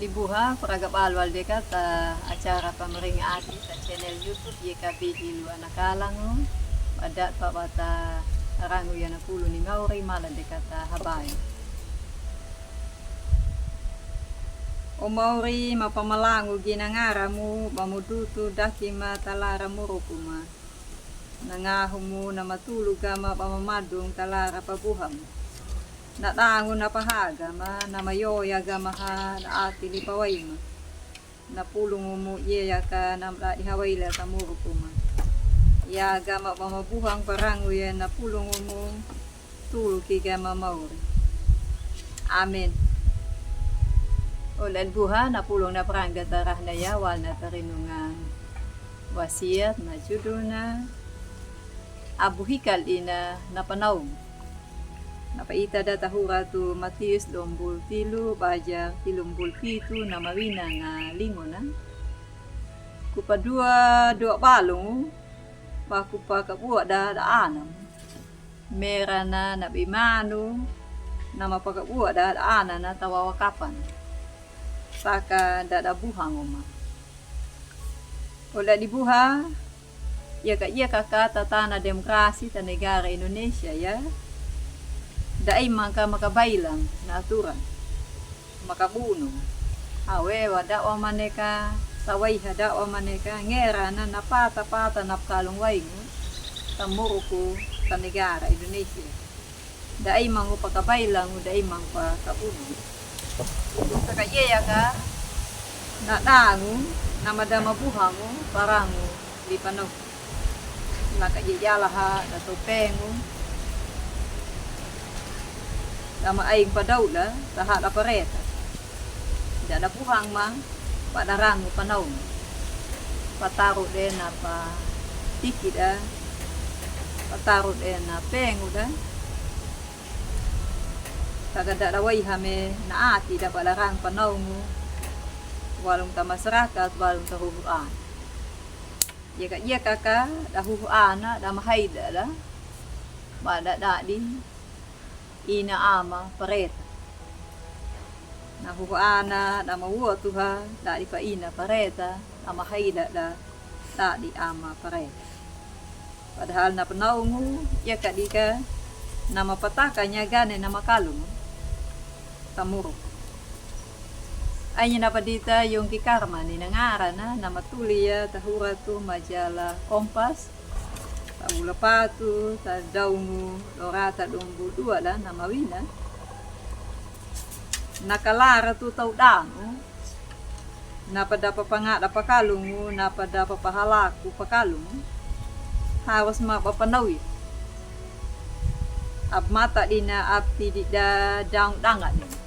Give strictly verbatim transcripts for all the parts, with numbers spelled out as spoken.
Dibuha, praga balu al deka ta acara pamaringa ati ta channel YouTube Y K B Hilo Anakalango. Badak pa bata rangu ya na pulu ni mauri mala deka ta habai. O mauri, mapamalangu gi na ngaramu, bamudutu daki ma talara muruku ma. Na ngahumu na matulu gama bamamadung talara pabuhamu. Na dangu na pahaga ma, na mayoya gama ha, na ati li pawai ma. Na pulungumu yeyaka na mdadi hawaila ta muruku ma. Ya gama bamabuhang parangu ya na pulungumu tulu ki gama mauri. Amen. Ola dibuha na pulung na prangga ta rahna ya wal na tarinungan wasiyat na judulna Abu Hikal Ina na Panaung. Na paita da tahura tu Matius dombul tilu baja tilumbul pitu na mawina nga lingona. Kupadua dua balung, pa kupakabuak da da anam. Mera na na bimanu, na mapakabuak da da anam na tawawa kapan. Saka da da buhang oma. Ola dibuha, yaka yaka ka ta tana demokrasi ta negara Indonesia ya. Da imang ka makabailang na aturan. Makabunu. Awe wa dakwa maneka, sawaiha dakwa maneka, ngera na na pata pata na pakalung waingu ta muruku ta negara Indonesia. Da imang u pakabailang u, da imang pakabunu. Saka yeyaka na dangu na madama buhangu parangu li Panaung. Na ka jejalaha da topengu. Da ma aing pa daula, da hada pareta. Da da buhang ma, pa da rangu Panaung. Pataru de na pa tiki da. Pataru de na pengu da. Taga da da waiha me na ati da pa da rangu Panaungu. Walung ta masarakat, walung ta huhuan. Yaka yaka ka, da huhu ana, da mahaida da. Ba da dadi, ina ama pareta. Na huhu ana, da mawotuha, dadi pa ina pareta, da mahaida da, dadi ama pareta. Padahal na Panaungu, yaka dika, na mapataka nyagane na makalungu. Ta muruku. Aini na padita Yongki Karman ni na ngarana, na matuli ya tahura tu majala Kompas, ta bula patu, ta daungu, lorata dombul dua da, na mawina. Na kalara tu tau dangu, na pa da papangada pakalungu, na pa da papahalaku pakalungu. Harus ma ba Panaung. Ab mata dina ab tidi da daung danga dina.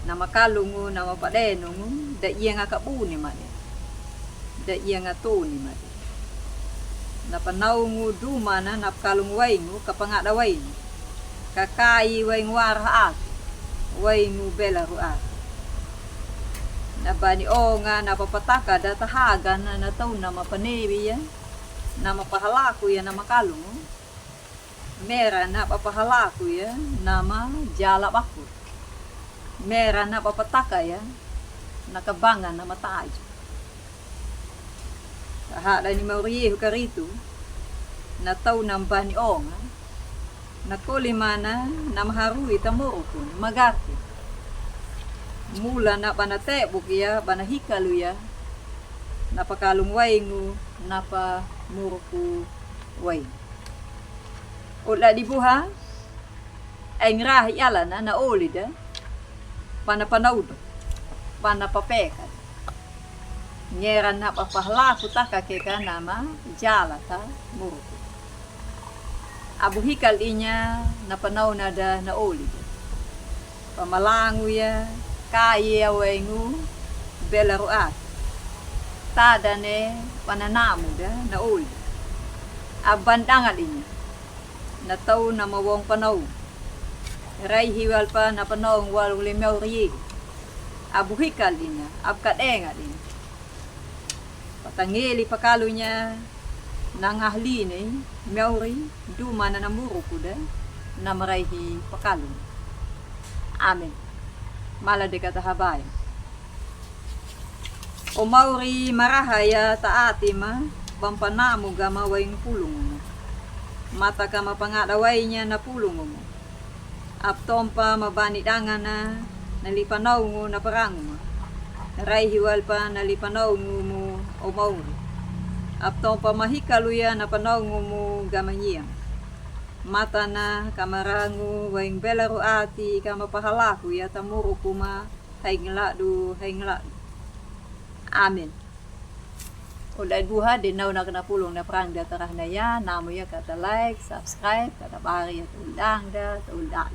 Na makalungu, na mapadenungu, da iya nga kabuni ma de. Da iya nga toni ma de. Na Panaungu dumana, na pakalungu waingu, kapangada waingu. Kakai waingu wara atu. Waingu bela ru atu. Na bani onga, na papataka da tahaga na, na tau na mapanewi ya. Na mapahalaku ya, na makalungu. Mera na papahalaku ya, na majala baku. Mera na papataka ya, na kabanga na mataju. Tahada ni mauri Yehu karitu, na tau na mbani onga, na koli mana, na maharui ta muruku, na magarti. Mula na bana tebuk ya, bana hikalu ya, na pakalung waingu, na pa muruku waingu. Ola dibuha, aing rahi yalana na oli da, pana panauda, pana papeka. Ngera na papahalaku taka keka na majala ta muruku. Abu hikal inya na panauna da na oli da. Pamalangu ya, kaye ya waingu, bela ru atu. Tadane pananamu da na oli. Aban dangal inya. Na tau na mawong panaung. Raihi wal pa na panaung walung le mauri ye. Abu hikal inya, ab kadengal inya. Patangeli pakalunya, na ngahli ni, mauri, dumana na muruku da, na maraihi pakalunya. Amen. Mala de katahabae. O mauri maraha ya ta'ati ma, bampa namu gama waing pulungu ma. Mata kama pangada wainya na pulungu ma. Abtompa mabani dangana na lipanaungu na parangu ma. Raihi walpa na lipanaungu mu o mauri. Abtompa mahikalu ya na panaungu mu gama nyiam. Matana kama rangu waing belaru ati kama pahalaku ya tamuruku ma haing ladu, haing ladu. Amen. Oda buha de nau na kena pulung na parang da tarahna ya, namu ya kata like, subscribe, kata bari ya tau dang da, tau dang.